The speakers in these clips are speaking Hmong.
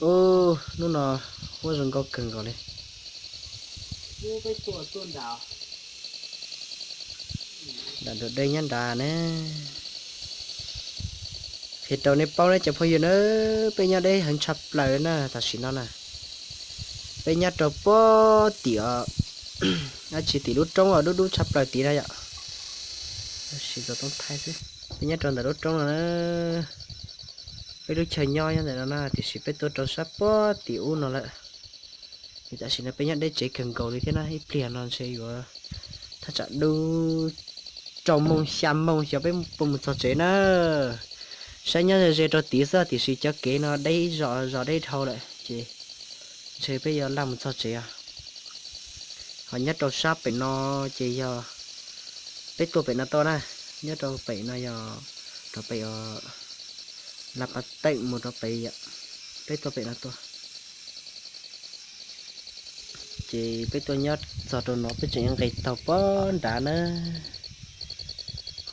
Ub, hnub no huab zoo nkauj kawg nkaus li. Nram dej nyob nrad ne. Qhia rau nej paub na cov phooj ywg na, peb nyob deb heev tshaj plaws na tam sim no na. Peb nyob rau puag tim os, dab tsi tim lub roob os dub dub tshaj plaws tid na yom. Siv xov tooj thaij xwb. Peb nyob rau ntawm lub roob no na. Peb lub chaw nyob nyob ntawm no na, tiam sis peb tuaj rau sab puag tim ub no lawm. Tam sim no peb nyob deb tsev kawg nkaus li thiab na, ib pliag no ntshe yuav thaj tsam dub rau moos xya moos xyov peb puas mus txog tsev na. Saib nyob ze ze rau tid xwb tiam sis cov kev no deb ib zos zos deb dhau lawm ces ntshe peb yuav laj mus txog tsev os. Ho nyob rau sab pem no ces yog peb tuaj pem no tuaj na, nyob rau pem no yog rau pem os, Laj Pas Teem mus rau pem yom, peb tuaj pem no tuaj. Ces peb tuaj nyob txog rau no peb tseem yuav nqis taug puag nrad na.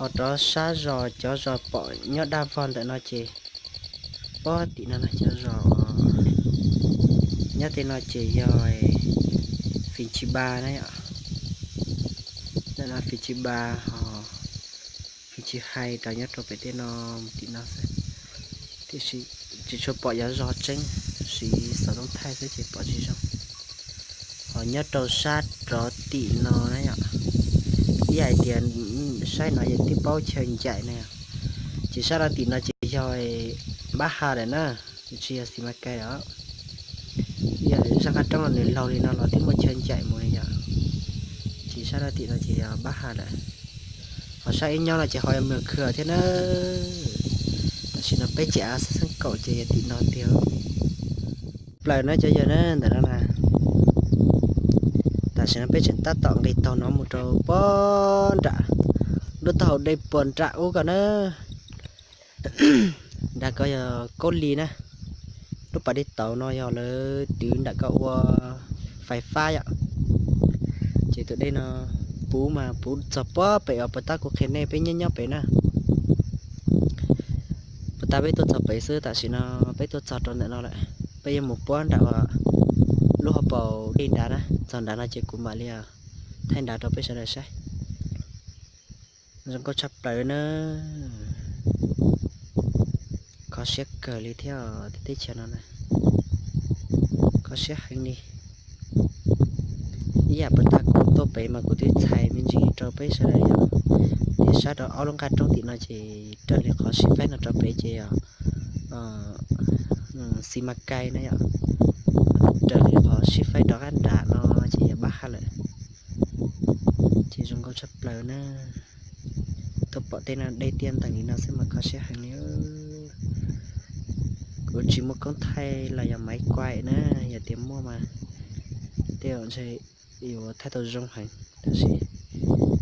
Ho rov sab zos cov zos pom nyob daj vog ntawm no ces puag tim no cov zos nyob tej no ces yog Fis Tsis Npas na yom. Ntawm no Fis Tsis Npas ho Fis Tsis Hais rov nyob rau pem tej no mus tim no xwb. Tiam sis tsis tshua pom cov zos tseeb, siv xov tooj thaij xwb ces pom tsis zoo. Ho nyob rau sab rov tim no na yom, ib yam hais tias saib no yog twb paub chaw ncaim na yom. Ces sab rov tim no ces yog Npab Ha lawm na, tsis yog Xis Mas Kais os. Yog zaj qab roob no nws laug li no los twb muaj chaw ncaim mus li yom. Ces sab rov tim no ces yog Npab Ha lawm. Ho sab ib nyob no ces ho yog Mws Khwm thiab na. Tam sim no peb ces av xeeb xeeb kaum ces yog tim no tiag. Plaws na cov yawg na ntawm no na. Tam sim no peb tseem tab tom nqis taug no mus rau puag nram lub taub hau dej puag nram ub ko na. Nram ko yog Kaub Lis na. Lub pas dej tauv no yog lawv twv nram ko ua fais fab yom. Ces tus dej no puv mas puv txog puag pem os, puag ta kuv qhia nej peb nyob nyob pem na. Puag ta peb tuaj txog pem xwb, tam sim no peb tuaj txog rau ntawm no lawm. Peb yuav mus puag nram lub hauv paus dej nrad na, txog nrad no ces kuv mam li thaij nrad rau peb sawv daws saib. Zoo nkauj tshaj plaws na. Kho siab kawg li thiab teb chaws no na. Kho siab heev li. Ib yam puag ta kuv tuaj pem mas kuv twb txhais me ntsis rau peb sawv daws yom. Ces sab rau ob lub nqaj roob tim no ces raws li qhov sib faib no rau pem ces yog Xis Mas Kais na yom. Raws li qhov sib faib rov qab nram no ces yog Npab Ha lawm. Ces zoo nkauj tshaj plaws na. Tuaj pom tej no dej tiaj ntees li no xwb mas kho siab heev li. Kuv tsis muaj koob thaij los yog maiv kuaim na, yog tias muaj mas tej zaum ntshe yuav thaij tau zoo heev, tab sis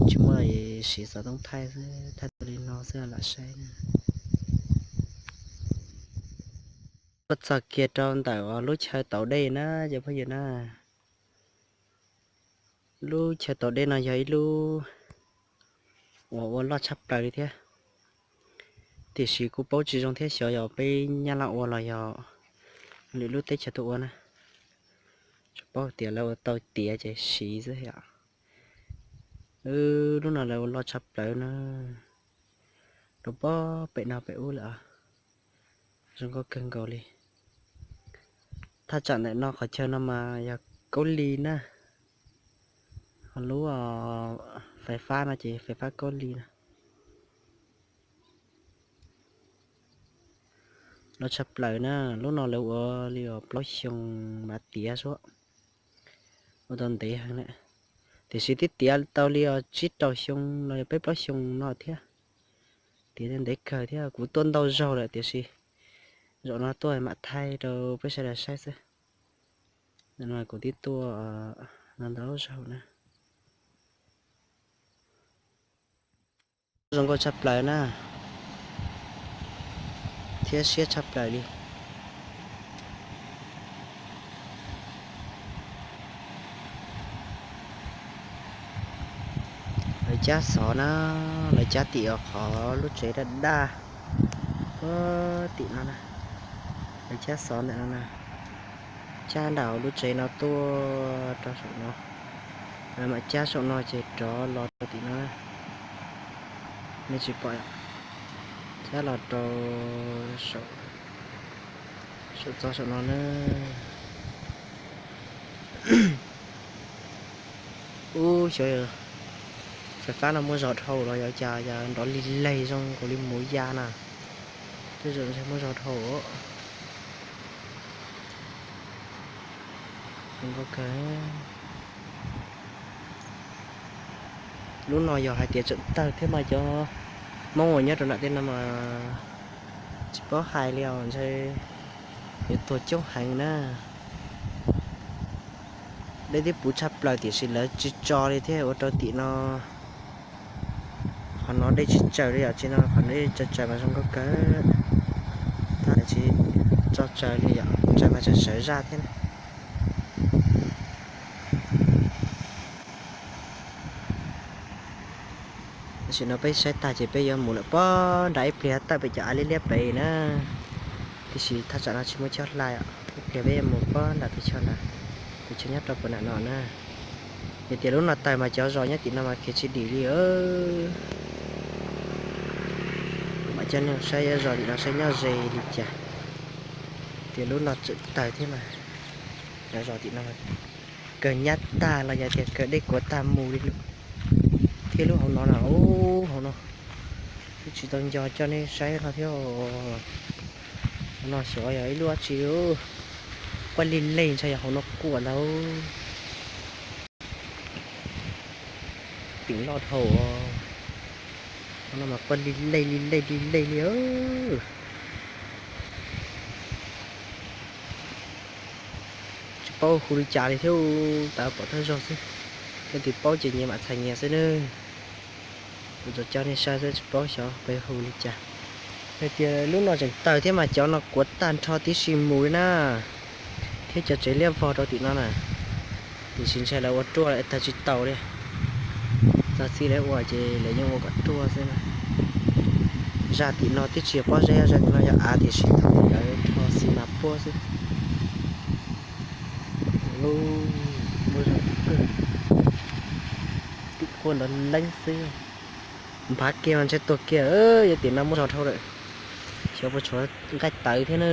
tsis muaj, siv xov tooj thaij xwb, thaij tau li no xwb lam saib na. Tuaj txog kiag rau ntawm lub chaw tauv dej na cov phooj ywg na. Lub chaw tauv dej no yog ib lub uas ua loj tshaj plaws li thiab, tiam sis kuj paub tsis zoo thiab xyov yog peb Nyab Laj ua los yog lwm lub teb chaws tuaj ua na. Tsuas paub tias lawv ua tau tiav ces siv xwb yom. Lub no lawv ua loj tshaj plaws na, rau puag pem no pem ub lawm. Zoo nkauj kawg nkaus li. Thaj tsam ntawm no qhov chaw no mas yog Kaub Lis na, ho lub fais fab no ces fais fab Kaub Lis na. Loj tshaj plaws na, lub no lawv ua li plaub xyoo mas tiav suab, ua tau ntev heev na. Tiam sis twb tiav tau li tsib rau xyoo los yog peb plaub xyoo no thiab. Tiav ntev kawg thiab, kuv tuaj ntau zaug lawm tiam sis zaum no tuaj mam thaij rau peb sawv daws saib xwb. Kuv twb tuaj no ntau zaug na. Zoo nkauj tshaj plaws na, thiab siab tshaj plaws li. Lawv cab xov na, lawv cab tim qhov lub tsev daj daj puag tim no na. Lawv cab xov ntawm no na. cab nram lub tsev no tuaj rau saum no, mam cab saum no ces rov los rau tim no. Nej tsis pom, cab los rau saum, saum txog saum no na. Ub, xyov fais fab no muaj zog dhau los yog cas, yog nrov lig leg zoo nkaus li muv ya na. Tej zaum ntshe muaj zog dhau. Lub no yog hais tias tseem tawg thiab mas cov Hmoob uas nyob rau nram tej no mas tsis paub hais li os, ntshe yuav tuag coob heev na. Dej twb puv tshaj plaws tiam sis lawv tsis tso li thiab, ua rau tim no qhov no dej tsis tsaws li yom, tsis no qhov no dej tsaws tsaws mas zoo nkauj kawg. Tab tsis tso tsaws li yom, tsaws mas tseem sawv zaj thiab na. Tam sim no peb saib tag ces peb yuav mus lawm pob nram ib pliag tawm pem cov av liab liab pem na. Tiam sis thaj tsam no tsis muaj choj hla, ib pliag peb yuav mus pob nram tus chaw ntawd, tus chaw nyob rau puag nram no na. Yog tias lub no tawg mas cov zos nyob tim no mas khiav tsis dim li. Kuv mam coj nej saib zos tim no saib nyob ze li cas. Tias lub no tseem tawg thiab mas, cov zos tim no kawg nyab tag los yog tias kawg dej kuav tag mus li lawm. Thiab lub hauv no na, hauv no twb tsis tau nco coj nej saib no thiab. Hauv no xyov yog ib lub dab tsi, quaj lig leg ntshai yog hauv no kuam ntag. Teem loj dhau, hauv no mas quaj lig leg lig leg lig leg li. Tsis paub hu li cas li thiab, tas pom thawj zaug xwb. Leej twg paub ces nyias mam txhais nyias xwb nawb. Kuv tsuas coj nej saib xwb tsis paub xyov peb hu li cas. Hais tias lub no tseem tawg thiab mas cov no kuav tag nrho tib si mus li na. Thiab cov tsev liab vog rau tim no na, tiam sis ntshe lawv ua ruaj lawm tawg tsis tau li. Txog txij lawv ua ces lawv yeej ua kom ruaj xwb na. Zaj tim no twb tsis yog pob zeb, zaj tim no yog av tiam sis thaum lawv rho xi mas puab xwb. Lub, muaj zog kawg, tim puab nrov leeb xwb. Nphav kiag mas ntshe tuag kiag, yog tim no muaj zog dhau lawm. Xyov puas tshuav nqaij tawv thiab na.